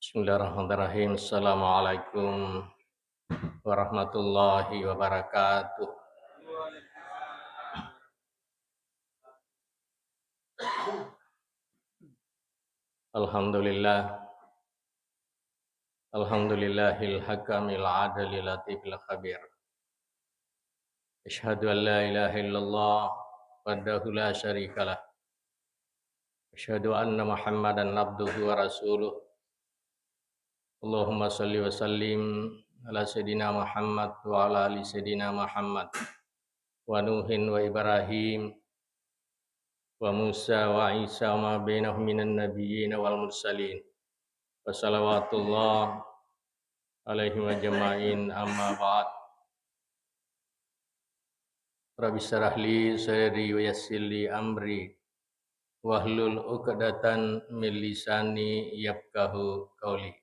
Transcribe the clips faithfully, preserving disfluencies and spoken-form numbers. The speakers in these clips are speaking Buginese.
Bismillahirrahmanirrahim. Assalamualaikum warahmatullahi wabarakatuh. Alhamdulillah. Alhamdulillahil hakamil adlil latifil khabir. Asyhadu an la ilaha illallah wahdahu la syarikalah. Asyhadu anna Muhammadan abduhu wa rasuluh. Allahumma salli wa sallim ala Sayyidina Muhammad wa ala ali Sayyidina Muhammad wa Nuhin wa Ibrahim wa Musa wa Isa wa ma bainahum minan nabiyyin wal mursalin. Wa salawatullah alaihim ajma'in, amma ba'd. Rabbi syrah li sadri wa yassir li amri wahlul uqdatan min lisani yafqahu qauli.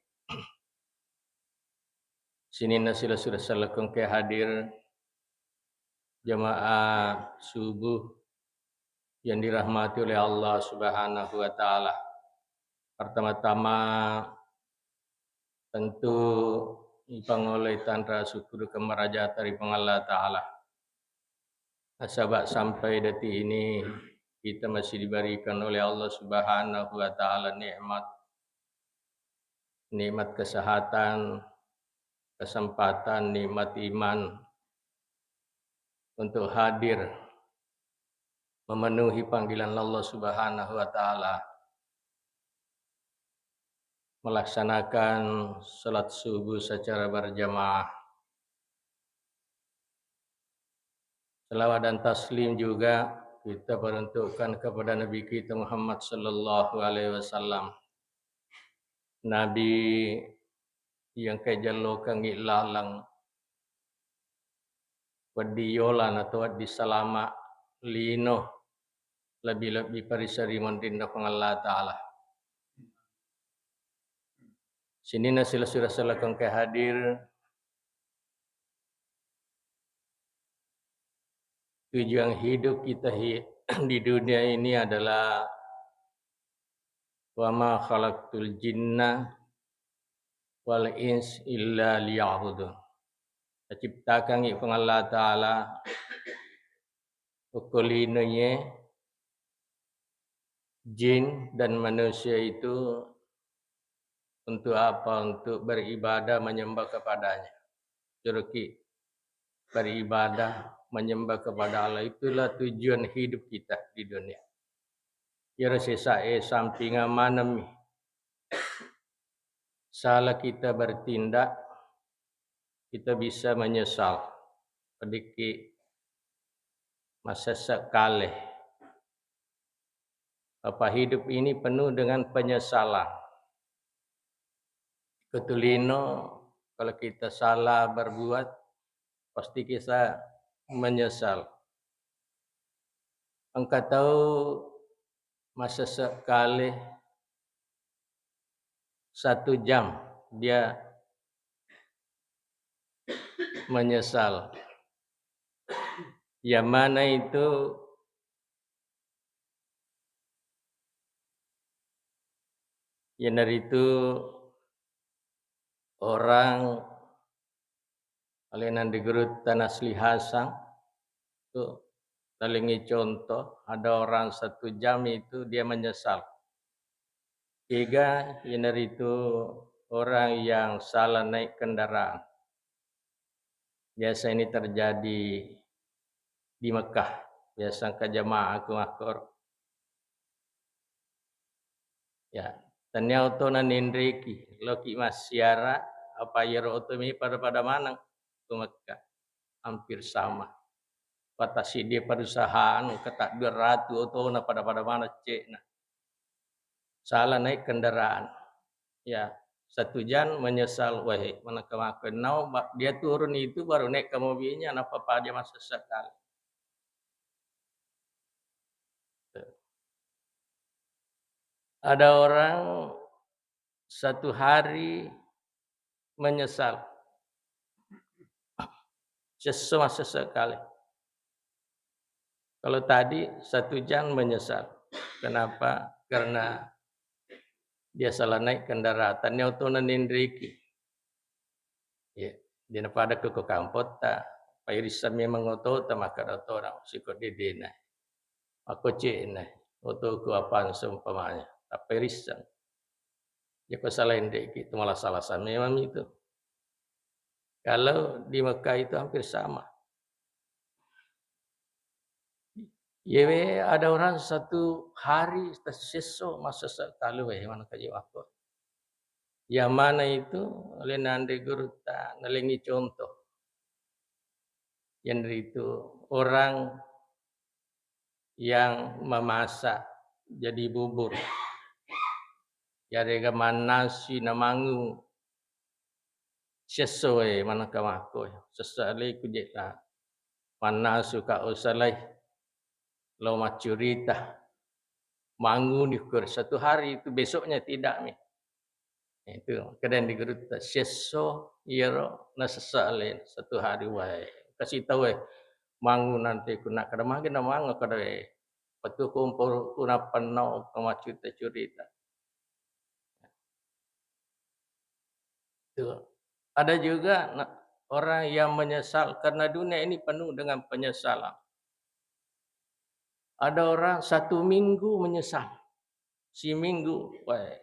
Sininna sila-sila salakong ke hadir, jamaah subuh yang dirahmati oleh Allah Subhanahu wa Ta'ala. Pertama-tama, tentu ipangoloi tanra syukur kemerajata ri Puang Allah Ta'ala. Nasaba sampai detik ini kita masih diberikan oleh Allah Subhanahu wa Ta'ala nikmat, nikmat kesehatan, kesempatan, nikmat iman untuk hadir memenuhi panggilan Allah Subhanahu wa Ta'ala, melaksanakan salat subuh secara berjamaah. Salawat dan taslim juga kita peruntukkan kepada Nabi kita Muhammad sallallahu alaihi wasallam. Nabi yang kejallokangi laleng wedding yola atau wedding salama lino, lebih-lebih parisari monrinna Puang Allah Ta'ala. Sininna sila-sila salakong ke hadir, tujuan hidup kita hi-, di dunia ini adalah wa ma khalaqtul jinna wal ins illa liya'budun. Taciptakangngi Puang Allah Ta'ala okko linoe jin dan manusia itu untuk apa? Untuk beribadah, menyembah kepadanya. Joroki beribadah, menyembah kepada Allah, itulah tujuan hidup kita di dunia. Iyaro sesae sampinga maneng mi. Salah kita bertindak, kita bisa menyesal. Sedikit masessa kale. Apa hidup ini penuh dengan penyesalan. Ikutulino, kalau kita salah berbuat, pasti kita menyesal. Engka tau masessa kale satu jam dia menyesal. Yang mana itu? Iyanaritu orang, alena di gurutta Nasli Hasan, tu talengi contoh, ada orang satu jam itu dia menyesal. Kega? Iyanaritu orang yang salah naik kendaraan. Biasa ini terjadi di Mekah. Biasa engka jamaah ku makkoro. Ya, tania otona nenreki, loki massiara, apa iyaro oto mi pada-pada maneng ku Mekah. Hampir sama. Patasi dia perusahaan, engka ta dua ratu otona pada-pada maneng cekna. Salah naik kendaraan. Ya, satu jam menyesal, "Wah, manengka mako nau." Ba-, dia turun itu baru naik ke mobilnya, napa paja masessa kale. Ada orang satu hari menyesal. Sesso masessa kale. Kalau tadi satu jam menyesal. Kenapa? Karena Dia salah naik kendaraan, tannia otona nenreki. Iya, dena pada ke, ke kampotta, pairisseng memang otota, makkeda otona, siko dedena. Makko cena, otoku Avanza umpamanya, tappairisseng. Jako salah enreki, itu malah salah memang itu. Kalau di Mekah itu hampir sama. Yewe ada orang satu hari, satu sesso massesse kale, weh, mana kaji waktu. Yang mana itu oleh nande gurutta, nalengi contoh. Yang itu orang yang memasak jadi bubur. Yarega mannasi namangu siesso e manengka makko, sessa alaiku jetta. Mannasu ka usalai lo maccurita. Manguni ukur satu hari itu, besoknya tidak mi. Itu, kedeng di gurutta, siesso iyaro nasessa alena satu hari wae. Kasih tahu e, mangu nanti ku nak kada magi na mangu kada e. Patu kumpul ku nappa nau ke maccurita-curita. Itu. Ada juga na-, orang yang menyesal karena dunia ini penuh dengan penyesalan. Ada orang satu minggu menyesal. Siminggu, wah,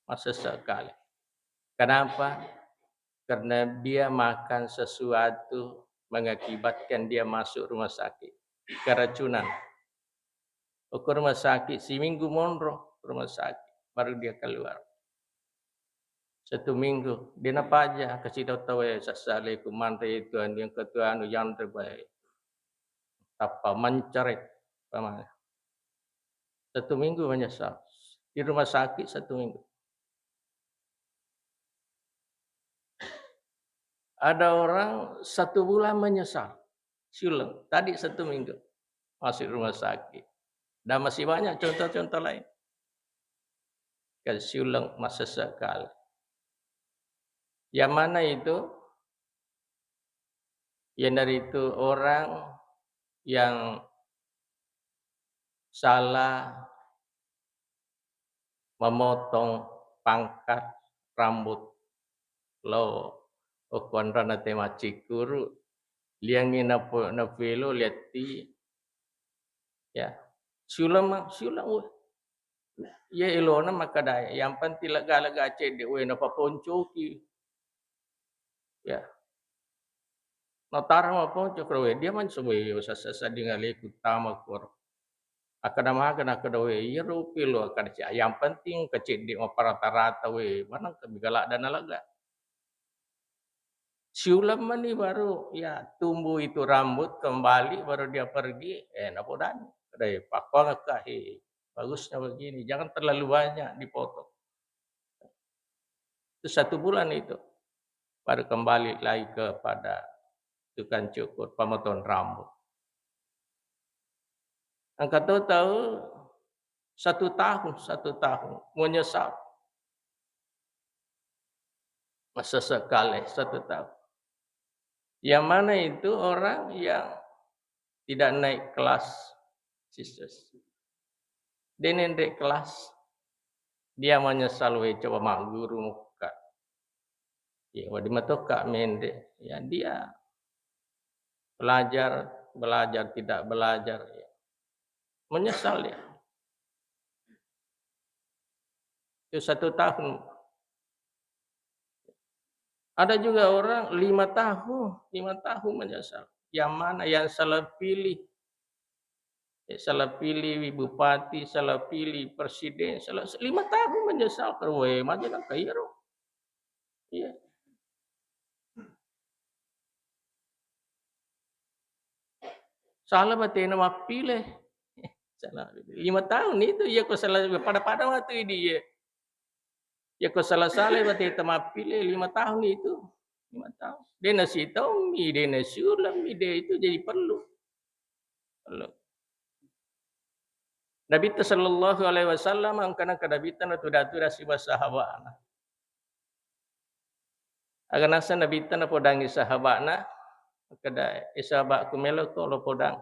massesse kale. Kenapa? Karena dia makan sesuatu mengakibatkan dia masuk rumah sakit. Keracunan. Ke rumah sakit, siminggu monro rumah sakit, baru dia keluar. Satu minggu, de napaja, kasih tahu tahu, eh, sassale ku manre itu, anu yang ketua, anu yang terbaik. Tappa mencret, paman. Satu minggu menyesal. Di rumah sakit satu minggu. Ada orang satu bulan menyesal. Siuleng. Tadi satu minggu. Masuk rumah sakit. Dan masih banyak contoh-contoh lain. Kan siuleng massesse kale. Yang mana itu? Iyanaritu orang yang salah memotong pangkat rambut lo okko anrana te maccikuru, liangngi napo-, napelo liatti, ya, siuleng ma-, siuleng, weh. Iya elona makkeda, yang penting lega-lega cedde, weh, napaponcoki. Ya. Natara maponco koro, weh, dia manso, weh, sassa-, sadding aleku tama koro. Akkeda maga nakkeda, weh, iyaro upelo akkeda, yang penting kacedde maparata-rata, weh, maneng kami galak dana lega. Siuleng mani baru, ya, tumbuh itu rambut kembali, baru dia pergi, eh, napodani. Dai, pakkuangekka, he, bagusnya begini, jangan terlalu banyak dipotong. Itu satu bulan itu. Baru kembali lagi kepada tukang cukur, pemotong rambut. Engka to tau satu tahun, satu tahun menyesal. Massesse kale satu tahun. Yang mana itu orang yang tidak naik kelas, sisters. De nenre kelas. Dia menyesal, weh, coba magguru mukka. Ya, wedding matokka menre. Ya, dia belajar, belajar, tidak belajar, ya. Menyesal dia. Itu satu tahun. Ada juga orang lima tahun, lima tahun menyesal. Yang mana yang salah pilih? Ya, salah pilih bupati, salah pilih presiden, salah, lima tahun menyesal. Weh, maju nang kairo. Iya. Salah batena mappile. Salah. Lima tahun itu, iya, ko salah pada-pada waktu ini, iya. Ya, ko salah-salah bateta mappile lima tahun itu. Lima tahun. De nasitaummi, de nasiulemmi, de itu jadi perlu. Perlu. Nabitta sallallahu alaihi wasallam engkana kadabitta natuda-tuda siba sahabana. Aga naseng Nabitta napodangi sahabana, kada, eh, sahabatku, meloko lo podang.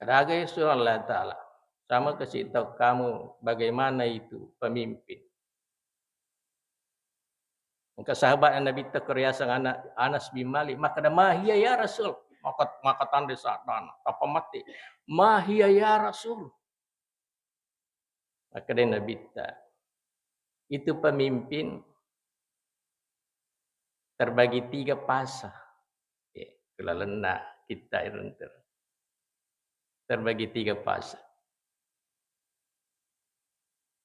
Kadaga Yesu Allah Ta'ala. Sama kasih tahu kamu bagaimana itu pemimpin. Engka sahabat Nabitta ko riaseng Ana-, Anas bin Malik, makkeda, "Ma hiya ya Rasul?" Maka, maka tandai satana, tappa matti. "Ma hiya ya Rasul?" Makkeda Nabitta, itu pemimpin terbagi tiga fase. Ya, kelalenna kita irunter. Terbagi tiga fase.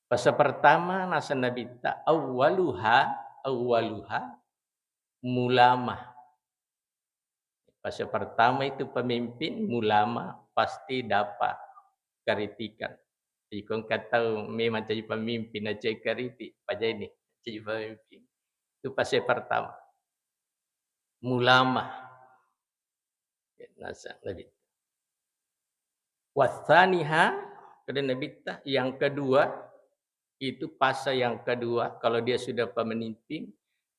Fase pertama, naseng Nabitta, awwaluha, awwaluha, mulama. Fase pertama itu pemimpin, mulama, pasti dapat kritikan. Iko engka tau memang jadi pemimpin, na cai kritik, pajaini jadi pemimpin. Itu fase pertama. Mulama. Ya, naseng Nabitta. Wasaniha, kata Nabitta, yang kedua, itu fase yang kedua, kalau dia sudah pemimpin,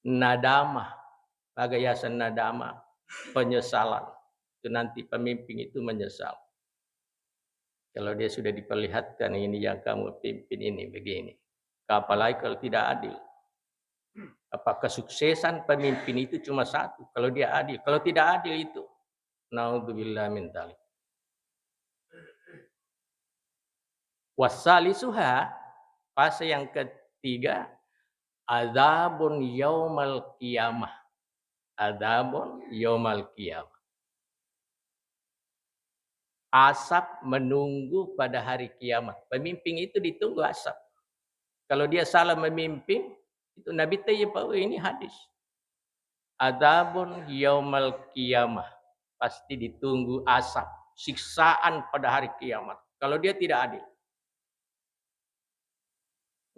nadamah, bagai yaseng nadamah, penyesalan. Itu nanti pemimpin itu menyesal. Kalau dia sudah diperlihatkan, "Ini yang kamu pimpin ini begini." Apalagi kalau tidak adil. Apa kesuksesan pemimpin itu cuma satu, kalau dia adil. Kalau tidak adil itu, naudzubillah min dzalik. Wasalisuha, fase yang ketiga, adzabun yaumal qiyamah. Adzabun yaumal qiyamah. Asap menunggu pada hari kiamat. Pemimpin itu ditunggu asap. Kalau dia salah memimpin, itu Nabitta iya pau, ini hadis. Adzabun yaumal qiyamah. Pasti ditunggu asap, siksaan pada hari kiamat. Kalau dia tidak adil.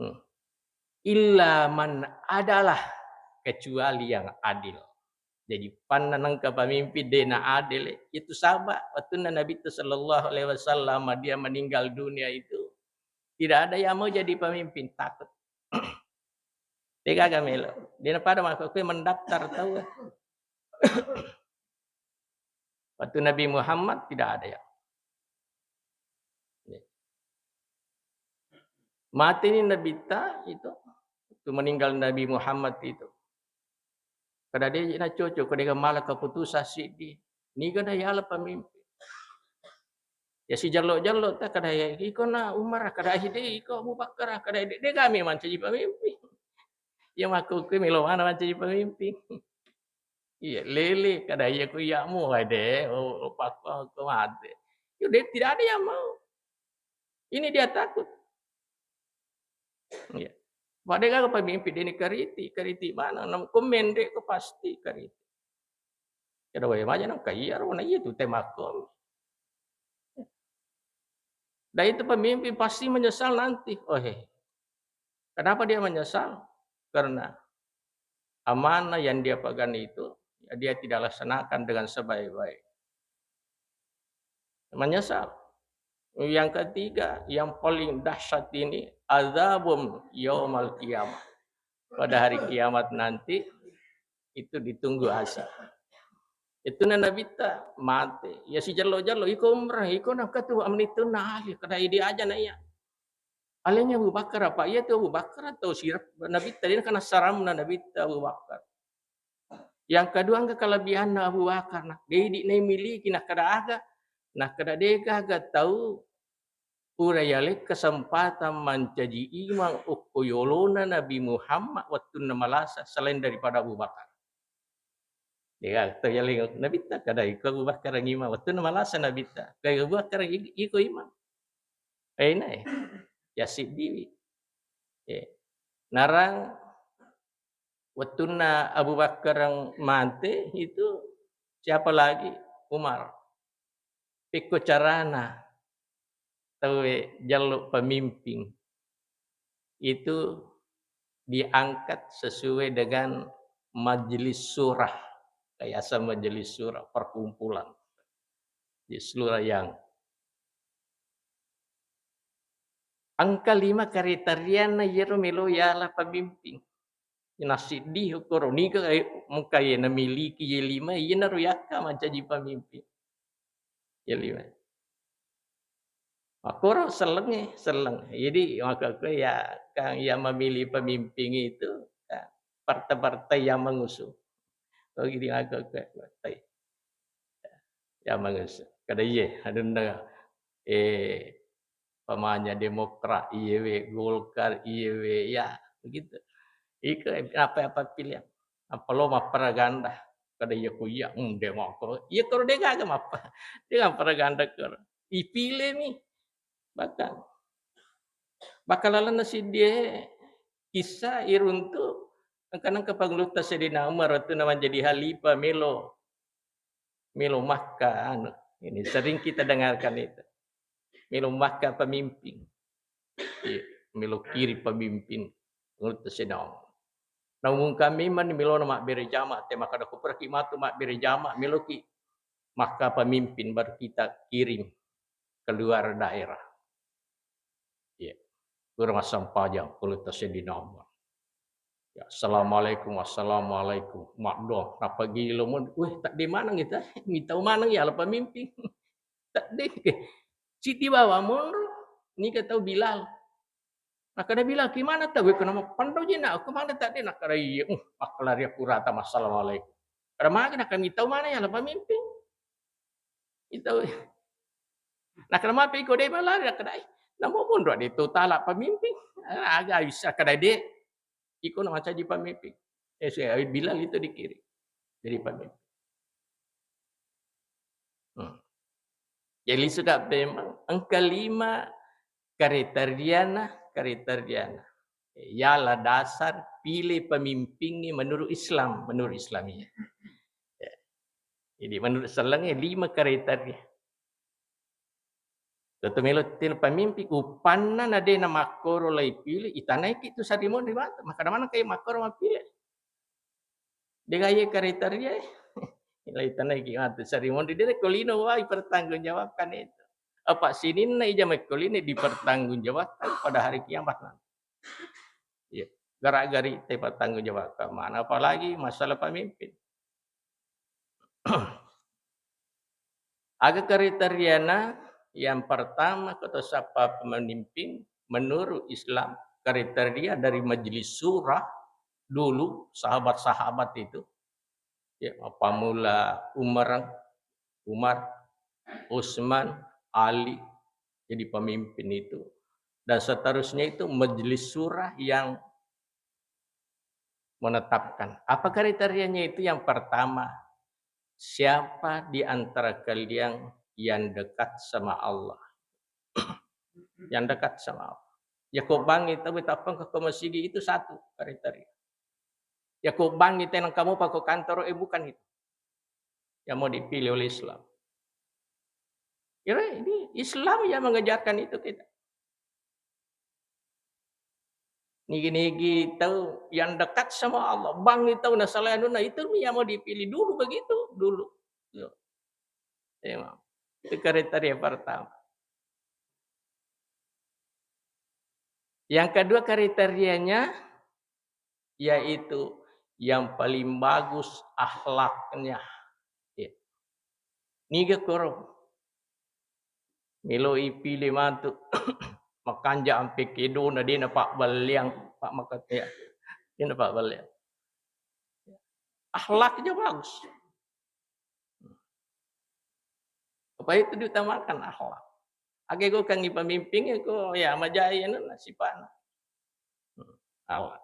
Hmm. Illa man adalah, kecuali yang adil. Jadi, panna nengka pemimpin de na adil, itu sahabat, wattunna Nabitta sallallahu alaihi wasallam dia meninggal dunia itu, tidak ada yang mau jadi pemimpin, takut. Degaga melo. De na pada makkokkoe mendaftar tau. Waktu Nabi Muhammad tidak ada ya. Mati ni Nabitta itu, waktu meninggal Nabi Muhammad itu. Kada de na cocok, ko de mala keputusan siddi. Niga na yala pemimpin. Ya sijallo-jallo ta, kada ya iko na Umar, kada ide iko Abu Bakar, kada ide, de kami mancaji pemimpin. Ya makkokkoe melo mana mancaji pemimpin. Iya, lele, kada iya ku iya mu, wae de, oh, oh, pakko, ko mate. Yo, de, tidak ada yang mau. Ini dia takut. Iya. Pada gaga pemimpin de ni kariti, kariti mana? Nam komen de ko pasti kariti. Kada wae maja nang kaiya ro, na iya tu te makko. Dan itu pemimpin pasti menyesal nanti. Oh, he. Kenapa dia menyesal? Karena amanah yang dia pegang itu, ya, dia tidak laksanakan dengan sebaik-baik. Menyesal. Yang ketiga, yang paling dahsyat ini, azabum yaumal qiyamah. Pada hari kiamat nanti, itu ditunggu azab. Itu na Nabitta mate. Ya sijallo-jallo, iko umrah, iko nangka tu amnitunna ahli, kada idi aja na iya. Alenya Abu Bakar apa? Iya tu Abu Bakar atau sirap Nabitta, dia kana saramna Nabitta Abu Bakar. Yang kedua, engka kelebihanna Abu Bakar, na de idi na miliki, na kada aga, na kada de gaga tau pura yaleng kesempatan mancaji imang okko yolona Nabi Muhammad wettunna malasa selain daripada Abu Bakar. De gaga tau yaleng Nabitta, kada iko Abu Bakar imang wettunna malasa Nabitta. Kada Abu Bakar i-, iko imang. Eh, ina, eh. Ya siddiwi. Eh. Narang wettunna Abu Bakar mate itu siapa lagi? Umar. Pekko carana tauwe jallo pemimpin itu diangkat sesuai dengan majelis surah. Kayak asal majelis surah, perkumpulan. Di seluruh yang engka lima kriterianna yero melo yala pemimpin. Nasiddi okoro niga, eh, mengka ye namiliki ye lima, yenaro yakka mancaji pemimpin. Ye lima. Makkoro sellengnge, selleng. Jadi, makkukku ya, kan yang memilih pemimpin itu, ya, partai-partai yang mengusung. Oh, jadi makkukku, partai yang mengusung. Kada iye, adunna, eh, pamanya Demokrat, iyewe, Golkar, iyewe, ya, begitu. Iko apa-apa pilihan. Apa lo mapparaganda? Kada iya ku iya, hmm, de mako. Iya koro de gaga mappa. De mapparaganda koro. Ipile mi. Bahkan, bahkan lalenna siddie kisah iruntu engka-engka pangulutta Sayyidina Umar waktu na manjadi khalifah melo, melo Makkah, anu, ini sering kita dengarkan itu. Melo Makkah pemimpin. Iya, melo kiri pemimpin. Pangulutta Sayyidina Umar. Namun kami man melo na mabbere jama, te makkada kuperaki matu mabbere jama, meloki Makkah pemimpin baru kita kirim keluar daerah. Iya. Pura massempajang, pura taseddinameng. Ya, assalamualaikum, assalamualaikum. Maddo, nappa gilo mun, weh, tadde maneng kita, mitau maneng ya, ala pemimpin. Tadde. Siti bawa monro, nika tau Bilal. Nakkeda Bilal, ki mana tau, weh, kenapa pandau jena, aku mana tadde, nakkeda iya, uh, makkelari aku rata, assalamualaikum. Kada magi, nakkeda mitau mana ya, ala pemimpin. Itu. Nakkeda mape iko de malari, nakkeda, eh, namo monro de tu tala pemimpin. Ah, aga bisa kada de. Iko na mancaji pemimpin. Eh, si Bilal itu dikirim jadi pemimpin. Hmm. Jadi sudah memang engka lima kriteriana, kriteriana. Yala dasar pilih pemimpinnya menurut Islam, menurut Islamiyah. Ya. Jadi menurut sellengnge lima kriteria. Toto melo til pemimpin, uppanna na de na makkoro lai pilih, itanaiki tu sarimonri matu. Makkeda maneng kai makkoro mappilih. De gaye kriteria, eh. Lai tanaiki matu sarimonri, de ko lino wai pertanggungjawabkan itu. Apa sininna ija makko lino dipertanggungjawabkan pada hari kiamat nanti. Iya, gara-gari te pertanggungjawabkan mana, apalagi masalah pemimpin. Aga kriteriana? Yang pertama, kata siapa pemimpin menurut Islam, kriteria dari Majelis Syura dulu, sahabat-sahabat itu, ya, pamula Umar, Umar, Utsman, Ali, jadi pemimpin itu. Dan seterusnya itu Majelis Syura yang menetapkan. Apa kriterianya itu? Yang pertama, siapa di antara kalian yang dekat sama Allah? Yang dekat sama Allah. Ya, ko bangngi tau tappang ke masigi, itu satu kriteria. Ya, ko bangngi tenang kamu pako kantor, eh, bukan itu. Yang mau dipilih oleh Islam. Kira ini Islam yang mengajarkan itu kita. Nigi-nigi tau yang dekat sama Allah, bangngi tau na salai anunna, itu yang mau dipilih dulu begitu, dulu. Yo. Memang. Itu kriteria pertama. Yang kedua kriterianya, yaitu yang paling bagus akhlaknya. Ya. Niga koro. Melo ipile matu. Makanja ampe kedona de na pabballeang, Pak Makatea. De na pabballeang. Akhlaknya bagus. Apa itu diutamakan? Akhlak. Age ko kangi pemimpin ko ya majai anu na sipana. Hmm, akhlak.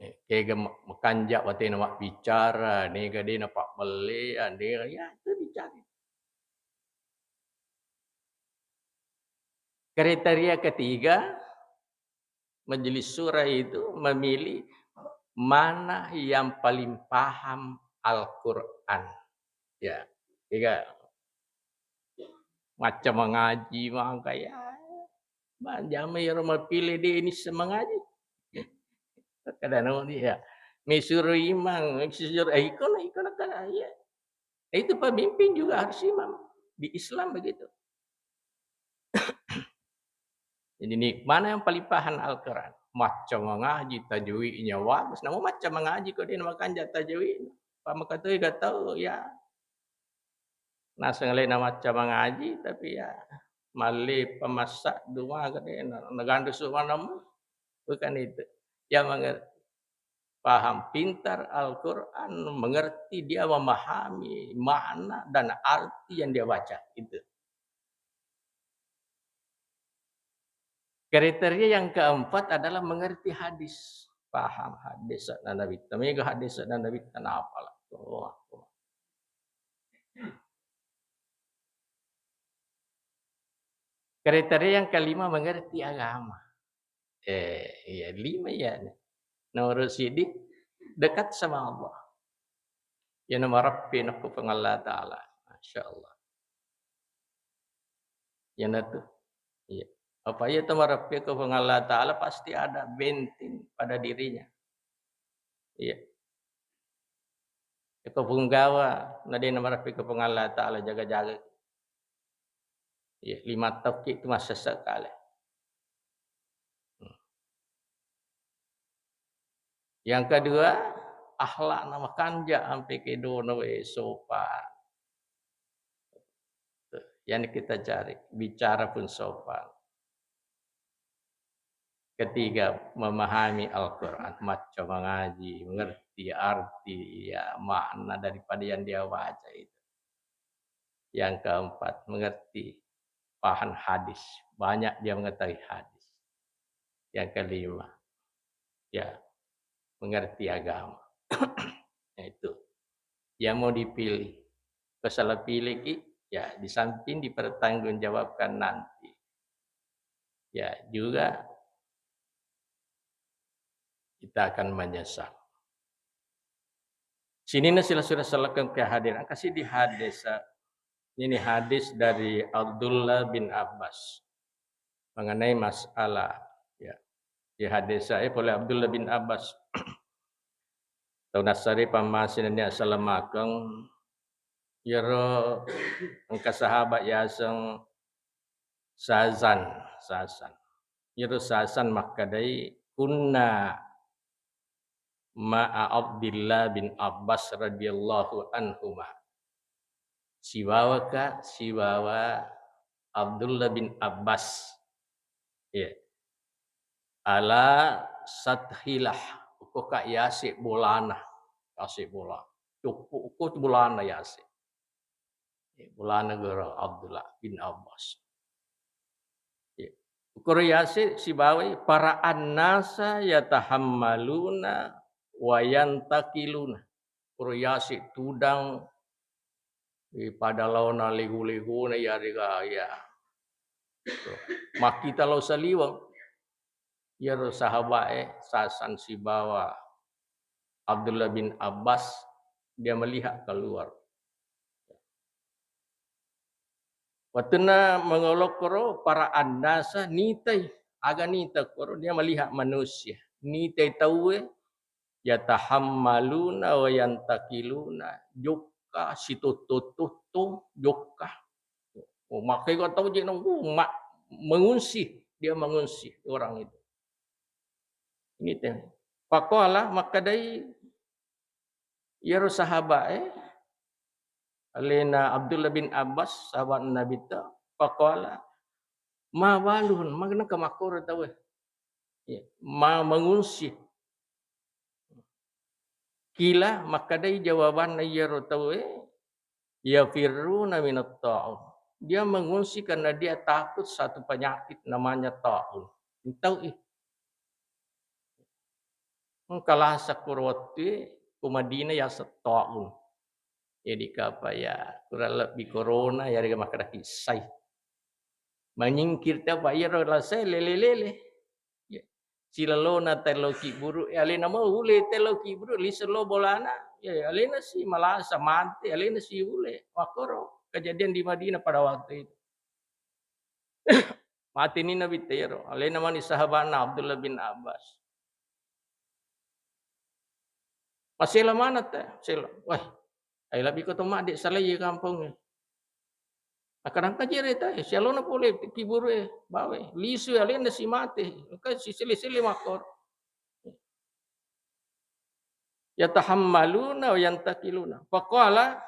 Eh, kega ma-, makanja watena mabbicara, nega de na pabballe, ah, nega, ya itu dicari. Kriteria ketiga, Majelis Syura itu memilih mana yang paling paham Al-Quran. Ya, tiga. Macam mengaji, maka ya, manjama ya rumah pilih di ini semengaji. Kadang dia, misuru imang, misuru, eh, ikon, ikon, kan, ya. Itu pemimpin juga harus imam. Di Islam begitu. Jadi, ni mana yang paling paham Al-Quran? Macam mengaji, tajwidnya bagus. Namun macam mengaji kok dia makanja tajwid. Pak Makatui gak tahu, ya. Naseng alena macca mangaji, tapi ya malli pamassa duma gede na, nagandu su manemu. Bukan itu. Ya menger-, paham pintar Al-Quran, mengerti, dia memahami makna dan arti yang dia baca. Itu. Kriteria yang keempat adalah mengerti hadis. Paham hadis na Nabi. Mega hadis na Nabi, kenapa lah? Oh, oh. Kriteria yang kelima, mengerti agama. Eh, iya, lima ya. Nomor sidi, dekat sama Allah. Ya, nomor Rabbi, nakku Puang Allah Ta'ala. Masya Allah. Ya, nah tuh. Iya. Apa iya, teman Rabbi ke Puang Allah Ta'ala, pasti ada benteng pada dirinya. Iya. Eko punggawa, na de' namarappi ko Puang Allah Ta'ala, jaga-jaga. Iya, lima tokki tu massessa kale. Hmm. Yang kedua, akhlak na makanja ampe kedona we sopan. Yang kita cari, bicara pun sopan. Ketiga, memahami Al-Quran, macca mangaji, mengerti arti, ya, makna daripada yang dia baca itu. Yang keempat, mengerti paham hadis, banyak dia mengetahui hadis. Yang kelima, ya, mengerti agama. Nah, itu yang mau dipilih. Kalau salah pilih ki, ya, di samping dipertanggungjawabkan nanti, ya, juga kita akan menyesal. Sini na sila sudah salakeng kehadiran. Kasih di hadis, ini hadis dari Abdullah bin Abbas mengenai masalah, ya, di hadis saya oleh Abdullah bin Abbas. Tau nassari pammasina ni assalamakeng, yero engka sahabat yaseng Sazan, Sazan. Yero Sazan makkedai, kunna ma'a Abdillah bin Abbas radhiyallahu anhuma. Sibawaka, sibawa Abdullah bin Abbas. Iya. Ala sathilah, uko ka yase bolana, yase bola. Coppo uko tu bolana yase. Bolana guru Abdullah bin Abbas. Ukoro yase sibawai, para annasa yatahammaluna wa yantakiluna. Ukoro yase tudang, eh, pada laona lego-legona yarega, ya. Makkita lao saliweng. Iyaro sahabae Sazan sibawa Abdullah bin Abbas, dia melihat keluar. Wettunna mangolokkoro para annasa nitai, aga nita koro, dia melihat manusia, nitai tauwe, yatahammaluna wa yantakiluna, jokka sitotto-totto, jokka. Oh, makkai ko tau je nunggu, ma-, mengungsi, dia mengungsi orang itu. Ini teh. Pakola makkedai iyaro sahabat, eh, alena Abdullah bin Abbas, sahabat Nabi ta, pakola, ma baluhun, magna kemakkoro tau, eh. Ya, ma-, mengungsi. Kila, makkedai jawabanna iyaro tauwe, yafirruna minat ta'un. Dia mengungsi karena dia takut satu penyakit namanya ta'un. Tau i. Engka lasa kuro wettu ku Madinah yaseng ta'un. Jadi kapa ya, kurang lebih corona, ya, dia makkeda kissai. Manyingkir te apa iyaro lasai lele-lele. Ya. Silalona tello kibburu, eh, alena mau ule tello kibburu, lise lo bolana, ya, alena si malasa mate, alena si ule. Makkoro kejadian di Madinah pada waktu itu. Mateni Nabi tero, alena mani sahabatna Abdullah bin Abbas. Masela mana te? Sela. Wah, ai lebbi ko to madde salai kampongnge. Akadangka jere ta, sialona pole kiburu e, bawe. Lisu alena si mate. Engka si sele-sele makkoro. Yatahammaluna wa yantakiluna. Faqala,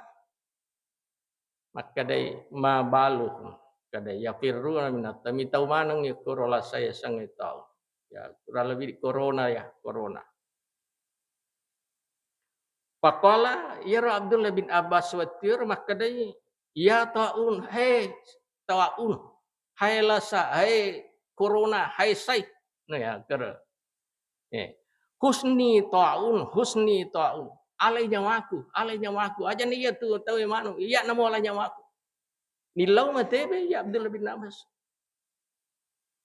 Makkedai, "Ma baluhum?" Kada, "Yafirruna minat taun." Mitau maneng ya koro lasa ya sange tau. Ya, kurang lebih corona ya, corona. Faqala, iyaro Abdullah bin Abbas wettuero makkedai, "Ya taun, he taun, hai lasa, hai corona, hai sai." Nah, ya, kere. Eh. "Husni taun, husni taun." Alai nyawaku, alai nyawaku. Aja ni iya tu tau manu, iya namo ala nyawaku. Nillau matebe ya Abdullah bin Abbas.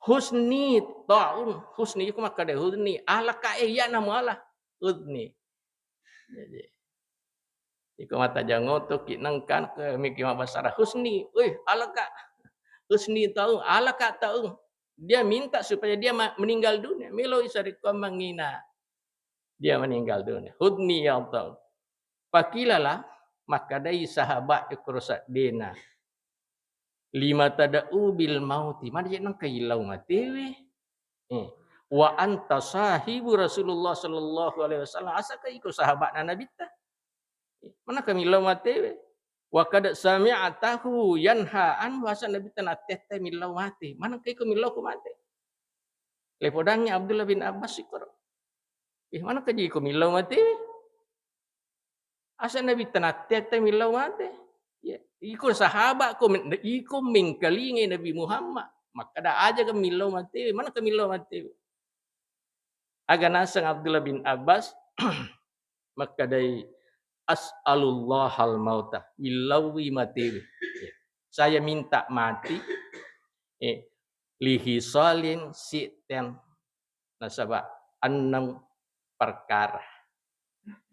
"Husni taun, husni," iko makkeda husni, "alaka e, iya namo ala." Husni. Jadi, iko mata jangoto ki nengkan ke miki mabasara husni, "Wih, alaka." Husni taun, alaka taun. Dia minta supaya dia ma-, meninggal dunia. Melo isarikko mangina. Dia meninggal dunia. Hudni ya Allah. Pakilalah, makkedai sahabat ikro saddena. "Lima tada'u bil mauti?" Mana je nengka illau matewe. Eh. "Wa anta sahibu Rasulullah sallallahu alaihi wasallam." Asaka iko sahabatna Nabitta. Mana kami illau matewe. "Wa qad sami'tahu yanha anhu," asa Nabitta nattette millau mate. Mana ke iko millau ko mate. Lepodangi Abdullah bin Abbas ikoro. Eh, mana ke iko millau mate. Asa Nabitta nattette millau mate. Ya, iko sahabat ko men-, iko mengkalingai Nabi Muhammad. Makkeda aja ke millau mate. Mana ke millau mate. Aga naseng Abdullah bin Abbas, makkedai, "As'alullahal mauta," willaui matewe. Saya minta mati, eh, lihisalin sitten, nasaba enneng perkara.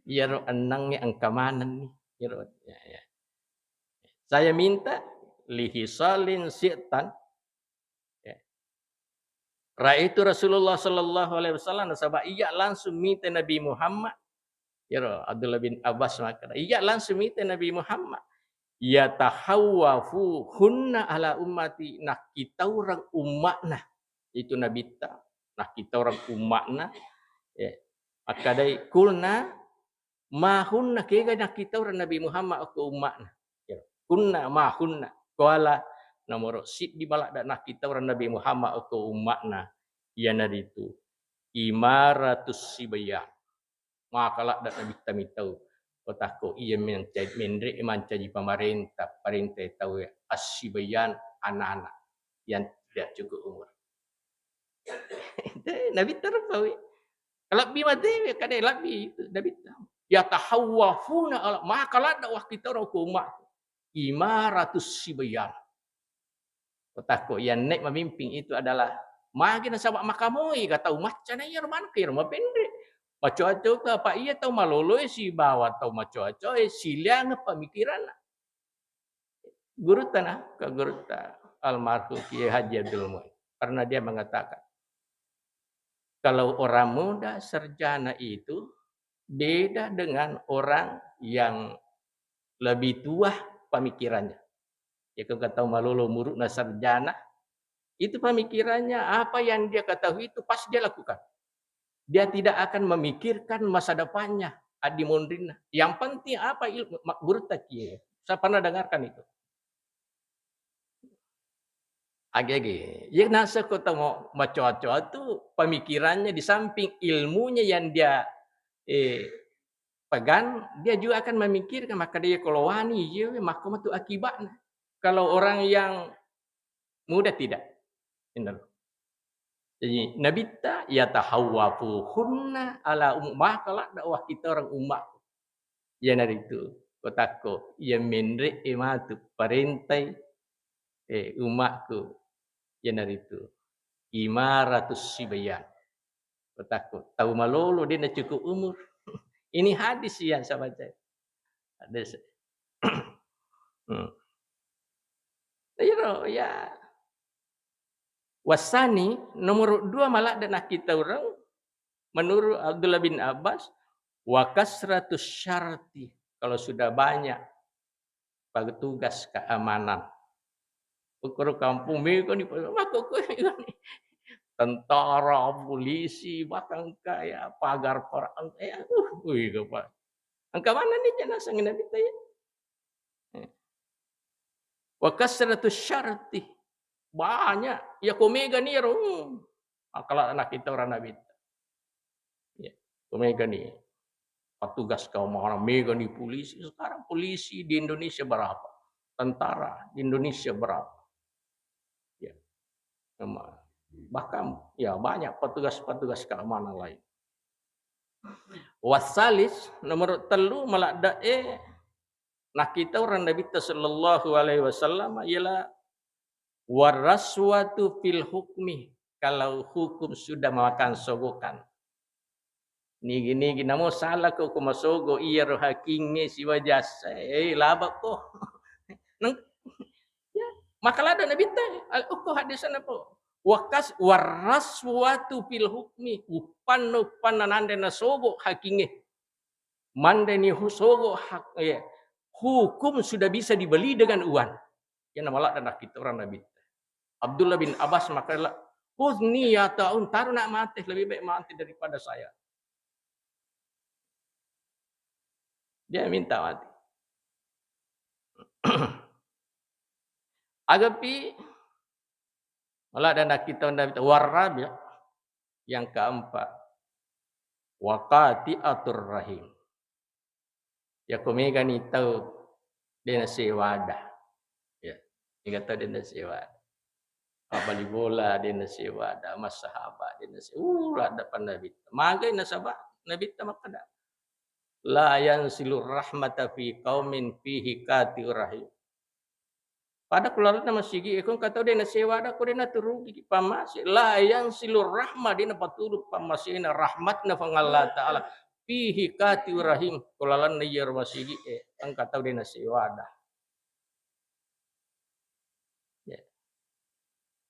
Iyaro ennengnge engka manenni. Iyaro, ya, ya. Saya minta lihisalin sitten, Ya. Raitu Rasulullah sallallahu alaihi wasallam, nasaba iya langsung mita Nabi Muhammad. Iyaro Abdullah bin Abbas makkeda, iya langsung mita Nabi Muhammad. "Yatahawwafuhunna ala ummati," nakkitaureng umma'na. Itu Nabitta, nakkitaureng umma'na. Ya. Makkedai, kulna, "Ma hunna," kega nakkitaureng Nabi Muhammad okko umma'na. Ya. "Kunna ma hunna." Kuala nomoro siddi baladda nakkitaureng Nabi Muhammad okko umma'na, iyanaritu imaratus sibyan. Maka ladda Nabitta mitau. Kotakko iya menca-, menre mancaji pamarenta, parenta tau ya, as-sibyan, anak-anak yang tidak cukup umur. Nabitta rupawi. Lebbi matewe, kade lebbi itu Nabitta. "Yatahawwafuna ala," maka ladda wakkitaureng ko umma'ku. Imaratus sibyan. Kotakko, yanne mamimping itu adalah magi nasaba makamoi ka tau macca na iyaro maneng ka iyaro mapenre. Macoa-coa ka, apa iya tau maloloe sibawa tau macoa-coa e, siliangeng pamikiranna. Gurutta na, ke gurutta almarhum Kiai Haji Abdul Muin. Pernah dia mengatakan, kalau orang muda sarjana itu beda dengan orang yang lebih tua pemikirannya. Ya, kalau kata malolo muru'na sarjana, itu pemikirannya, apa yang dia ketahui itu pasti dia lakukan. Dia tidak akan memikirkan masa depannya, addi monrinna. Yang penting apa ilmu, ma-, gurutta kie. Saya pernah dengarkan itu. Age-age, iya naseng ko tau macoa-coa tu pemikirannya di samping ilmunya yang dia, eh, pegang, dia juga akan memikirkan, maka dia kalau wani, iya, makko matu akibatnya. Kalau orang yang muda tidak. Benar. Jadi, Nabitta, "Yatahawwafuhunna ala um-," maka ladda wakkitaureng umma. Iyanaritu, kotakko, iya menre e matu parentai, eh, ummaku. Iyanaritu, imaratus sibyan. Kotakko, tau malolo de' nacukup umur. Ini hadis yang saya baca. Hadis. Hmm. Iro, ya. Wasani, nomor dua maladda nakkitaureng, menurut Abdullah bin Abbas, wa kasratus syarti, kalau sudah banyak petugas keamanan. Ukur kampung mega ni, maka ko tentara, polisi, bahkan kaya pagar perang, ya, uh, wih, apa? Engka mana ni jenazah Nabi tadi? Eh. Wa kasratu syarti. Banyak. Ya, ko mega ni ro. Hmm. Akala anak kita orang Nabi. Ya, ko mega ni. Petugas keamanan mega ni polisi. Sekarang polisi di Indonesia berapa? Tentara di Indonesia berapa? Ya. Sama. Bahkan ya banyak petugas-petugas keamanan lain. Wasalis nomor telu maladda e nakkita orang Nabi sallallahu alaihi wasallam ialah waraswatu fil hukmi, kalau hukum sudah makan sogokan. Nigi-nigi namo salah ko, ko masogo iyaro hakingnge siwa jasa, eh, laba ko. Neng, ya, maka lada Nabi ta, al-, ko hadisna po. Wakas waraswatu fil hukmi, uppanna, uppanna nande nasogo hakingnge. Mandeni hu-, sogo hak, ya, hukum sudah bisa dibeli dengan uang. Iyana maladda nakkita orang Nabi. Abdullah bin Abbas makkeda, "Khuzni ya Ta'un, taruh nak mati, lebih baik mati daripada saya." Dia minta mati. Agapi maladda nakkita orang Nabi. Warrabi, yang keempat, waqati'atur rahim. Yako megani tau de nasewada. Ya, mega tau de nasewada. Mabali bola de nasewada, massahaba de nasewada. Uh, ladda pa Nabitta. Magai nasaba Nabitta makkeda, "La yansilur rahmata fi qaumin fihi qati'ur rahim." Pada kulalenna masigi e, ko engka tau de nasewada, ko de naturugi pammase. La yansilur rahma, de napaturu pammasena rahmatna Puang Allah Ta'ala. Fihi qati'ur rahim, kulalenna iyaro masigi e, engka tau de nasewada. Ya.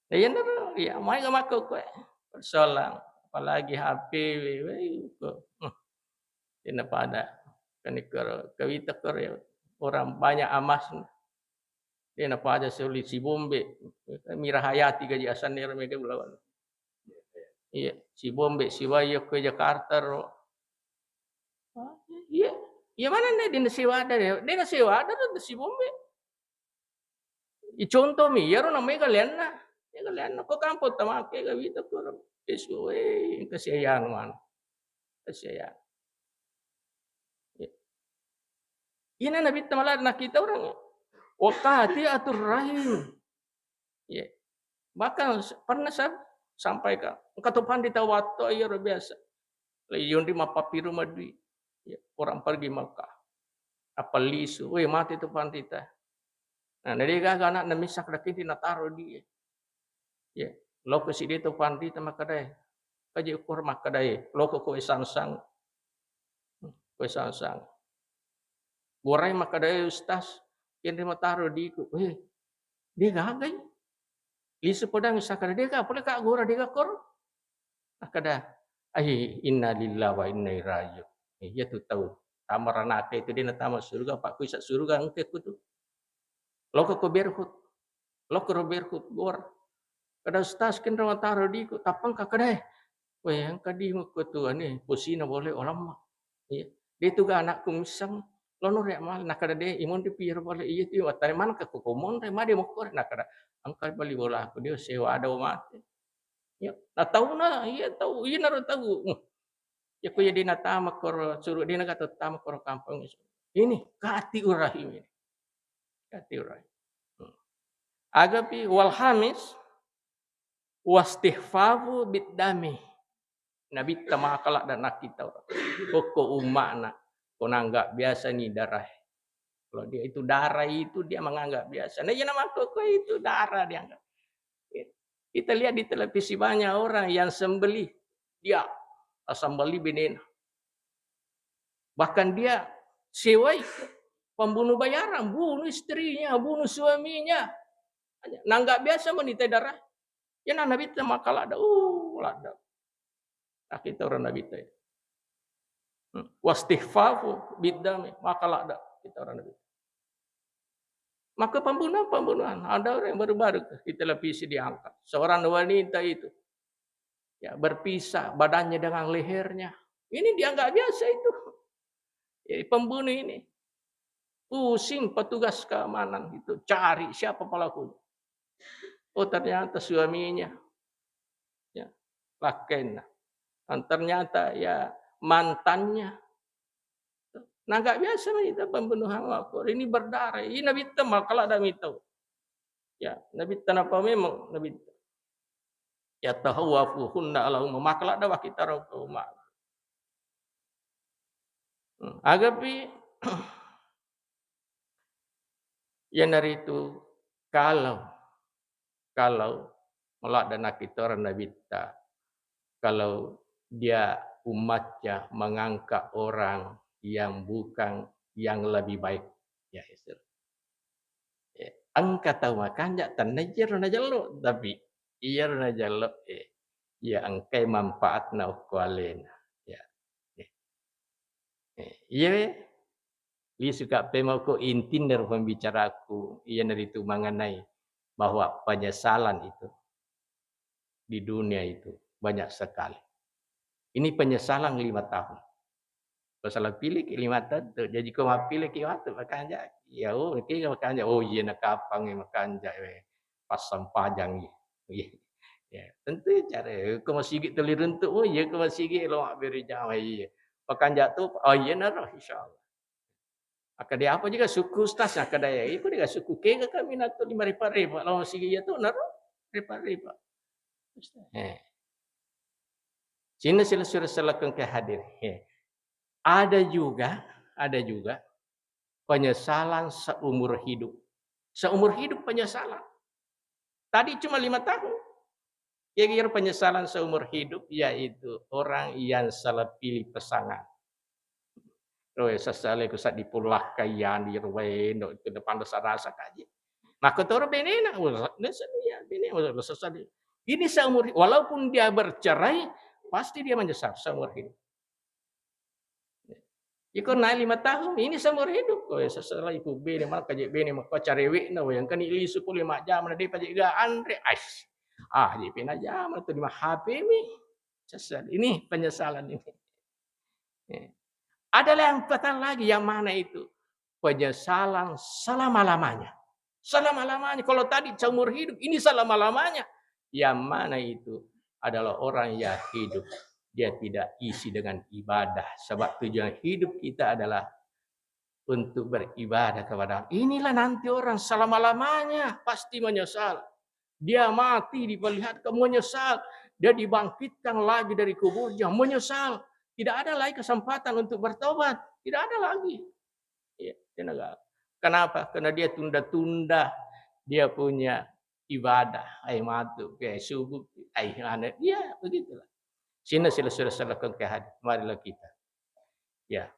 Nah, iya naro, ya, maega makko koe. Persoalan, apalagi H P, we, we, ko. Hmm. Dena pada. Kan ikkoro, kawita koro ya, orang banyak amas. Dena pada soli si Bombe. Mira Hayati gaji asanna ero mega ulawan. Iya, si Bombe, si Wayo ke Jakarta ro. Ah, iya, iya mana nih, dena sewada ya? Dena sewada ro si Bombe. I contoh mi, iyaro namanya galeanna. Ya galeanna, ko kampung tamake gawita koro. Esu, eh, kasihan mana. Kasihan. Ya. Ina Nabi Tamala, nah kita orang. Waqati'atur rahim. Ya. Bahkan s-, pernah saya sampaikan, engka to pandita watto iyaro biasa. Lagi yonri mappapiru madui. Ya, orang pergi Mekah. Apa lisu, weh, mati tu pandita. Nah, na degaga anak na misak dakiti nataro di. Ya, loko si dia tu pandita makadae. Kaji ukur makadae, loko koe sangsang. Koe sangsang. Gorai makadae ustaz, kenri mataro diku. Eh, degaga i. Lisu podang sakada dega, pole ka gora dega koro. Akkada, ai, inna lillahi wa inna ilaihi raji'un. Eh, iya tu tau. Tama ranaka itu dia natama surga, Pak, kuisa surga engke ku tu. Loko ko berhut. Loko ro berhut gor. Kada ustaz kenro mataro diku, tapang ka kadae. Weh, engka di mukko tu ane, posina boleh olamma. Iya. De tu ga anakku missang, lono re mal, nakada de, imon di piro boleh iya tu, watane mana ka ko monre, made mokko re, nakada, engka bali bola aku, dia sewa ada mate. Ya, nah, tau na, iya tau, iya naro tau. Hmm. Ya, ko iya dena tama koro, suruh dena gato tama koro kampung. Ini, kati urahim ini. Kati urahim. Hmm. Agapi wal hamis, wastihfafu biddami. Nabitta makala dan nakita. Kokko umma'na, ko nanggap biasa ni darah. Kalau dia itu darah itu, dia menganggap biasa. Nah, iya nama koko itu darah dianggap. Kita lihat di televisi, banyak orang yang sembelih, dia sembelih benena. Bahkan dia sewai pembunuh bayaran, bunuh istrinya, bunuh suaminya. Nanggap biasa menita darah. Ya, nah, Nabitta makala ada, uh, lada. Nah, kita orang Nabitta ya. Hmm. Wastihfafu biddami, makala ada kita orang Nabitta. Maka pembunuhan-pembunuhan, ada orang yang baru-baru di televisi diangkat. Seorang wanita itu, ya, berpisah badannya dengan lehernya. Ini dianggap biasa itu. Jadi pembunuh ini. Pusing petugas keamanan itu, cari siapa pelakunya. Oh, ternyata suaminya. Ya, lakkainna. Dan ternyata ya mantannya. Nah, nggak biasa nih itu pembunuhan makkoro. Ini berdarah. Ini Nabitta makkala ada mito. Ya, Nabitta napa memang Nabitta. Ya tahawafuhunna ala umma. Makkala ada wakita rokok. Hmm. Agapi Iyanaritu kalau, kalau maladde' nakkitoreng Nabitta, kalau dia umatnya mengangkat orang yang bukan, yang lebih baik, ya, itu. Eh, engka tau makanja' tennajiaro najello, tapi iyaro najello, eh, iya engkai manfaatna okko alena. Ya. Eh. Eh, iya, we. Lisuka' pemauko intinna ro pembicaraku, iyanaritu mengenai bahwa penyesalan itu di dunia itu banyak sekali. Ini penyesalan lima tahun. Ko salah pilih ki lima tahun tu, jadi ko mappilih ki waktu makanja', ya, oh, ki makanja', oh, iya, nakapang makanja', we, passempajang, iya. Iya. Ya, tentu cara, ko masigi tuli runtu', oh, iya, ko masigi lo mabbere jama, iya. Makanja' tu, oh, iya, naro, insyaallah. Akkeda apa juga suku ustaz, akkeda ya, iko dega suku kega kami natu lima ripa-ripa, lawan sigi iya tu naro ripa-ripa. Eh. Sini sila sura selakon ke hadir. Eh. Ada juga, ada juga penyesalan seumur hidup. Seumur hidup penyesalan. Tadi cuma lima tahun. Kira-kira penyesalan seumur hidup, yaitu orang yang salah pilih pasangan. Roe sessalai ku saddi pulakkaian di roe no itu depan rasa-rasa kaji. Makkotoro benena, wah, nasa dia bene, wah, sesali. Ini seumur, walaupun dia bercerai, pasti dia menyesal seumur hidup. Iko naik lima tahun, ini seumur hidup. Oh, ya, setelah ibu bene, maka je bene, maka carewe na, yang kani lisu pule majam, na depa je ga anre, ais. Ah, je pena jam, tu lima H P mi. Sesal. Ini penyesalan ini. Ya. Ada yang fatal lagi, yang mana itu? Penyesalan selama-lamanya. Selama-lamanya. Kalau tadi seumur hidup, ini selama-lamanya. Yang mana itu adalah orang yang hidup, dia tidak isi dengan ibadah. Sebab tujuan hidup kita adalah untuk beribadah kepada Allah. Inilah nanti orang selama-lamanya pasti menyesal. Dia mati diperlihatkan menyesal. Dia dibangkitkan lagi dari kuburnya menyesal. Tidak ada lagi kesempatan untuk bertobat. Tidak ada lagi. Ya, dia nggak. Kenapa? Karena dia tunda-tunda dia punya ibadah. Ai matu, ai subuh, ai anu. Ya, begitulah. Sini sila sudah salahkan ke hadir. Marilah kita, ya,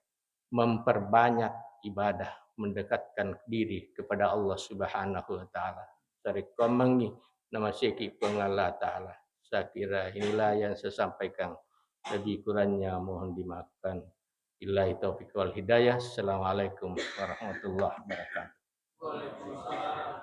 memperbanyak ibadah, mendekatkan diri kepada Allah Subhanahu wa Ta'ala. Sarekkoammengngi namaseki Puang Allah Ta'ala. Saya kira inilah yang saya sampaikan. Lebih kurangnya mohon dimaafkan. Billahi taufiq wal hidayah. Assalamualaikum warahmatullahi wabarakatuh.